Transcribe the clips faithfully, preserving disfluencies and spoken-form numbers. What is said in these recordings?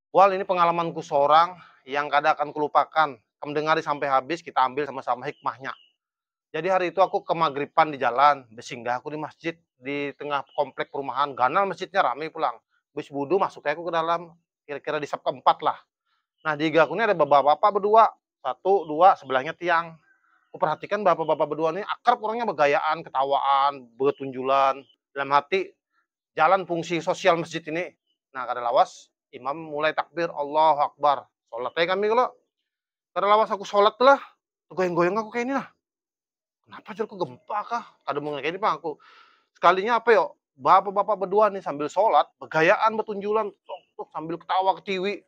Wal, ini pengalamanku seorang yang kada akan kulupakan. Kam dengari sampai habis, kita ambil sama-sama hikmahnya. Jadi hari itu aku kemagriban di jalan, besinggah aku di masjid di tengah komplek perumahan, ganal masjidnya, rame pulang. Bis budu masuk aku ke dalam, kira-kira di sap keempat lah. Nah, di aku ini ada bapak-bapak berdua, satu, dua, sebelahnya tiang. Aku perhatikan bapak-bapak berdua ini akrab orangnya, begayaan, ketawaan, betunjulan. Dalam hati, jalan fungsi sosial masjid ini. Nah, kada lawas imam mulai takbir, Allahu Akbar. Sholat aja kami kalau. Kada lawas aku sholat lah, goyang-goyang aku kayak ini lah. Kenapa, jar aku, gempa kah? Kada mungkin kayak ini, Pak, aku. Sekalinya apa yo? Bapak-bapak berdua nih sambil sholat, begayaan, betunjulan, tok, tok, sambil ketawa ketiwi.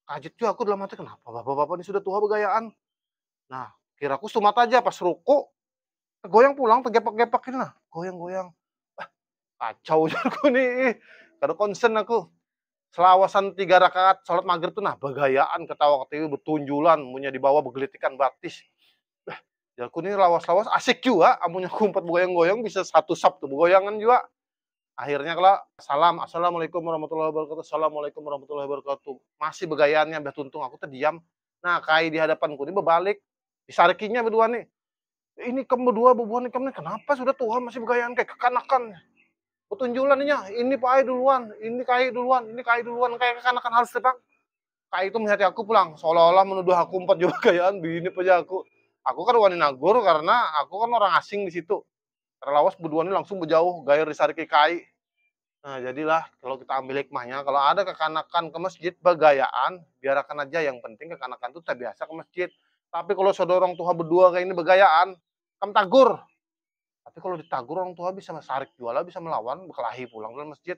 Kaget juga aku dalam hati, kenapa bapak-bapak ini sudah tua begayaan? Nah, kiraku sumat aja, pas ruku, goyang pulang, tergepak-gepak ini nah, goyang-goyang. Ah, kacau, jarku nih, ih. Kada konsen aku. Selawasan tiga rakaat sholat maghrib tuh nah, begayaan, ketawa ketiwi, betunjulan, munnya di bawah begelitikan batis. Bah, jarku nih lawas-lawas asik juga, amunnya aku umpat begoyang-goyang, bisa satu sap tuh begoyangan juga. Akhirnya kalau salam, "Assalamualaikum warahmatullahi wabarakatuh, assalamualaikum warahmatullahi wabarakatuh." Masih begayaannya, bah tuntung aku terdiam. Nah, kai di hadapanku ini berbalik, disarikinya berdua nih. "Ini kam berdua, bubuhan ikam nih, kenapa sudah tua masih begayaan kayak kekanakan?" Betunjulan inya, "Ini Pak ai duluan, ini kai duluan, ini kai duluan," kayak kekanakan halus, Pak. Kai itu melihat aku pulang, seolah-olah menuduh aku umpat juga begayaan, bini aja aku. Aku kan wani nagur karena aku kan orang asing di situ. Kada lawas berdua ini langsung berjauh, gair disariki kai. Nah, jadilah kalau kita ambil hikmahnya, kalau ada kekanakan ke masjid begayaan, biarkan aja, yang penting kekanakan tuh terbiasa ke masjid. Tapi kalau sudah orang tua berdua kayak ini begayaan, kam tagur. Tapi kalau ditagur orang tua bisa sarik jua lah, bisa melawan, berkelahi pulang dalam masjid.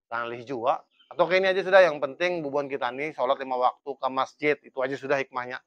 Ngalih jua. Atau kayak ini aja sudah, yang penting bubuhan kita nih sholat lima waktu ke masjid, itu aja sudah hikmahnya.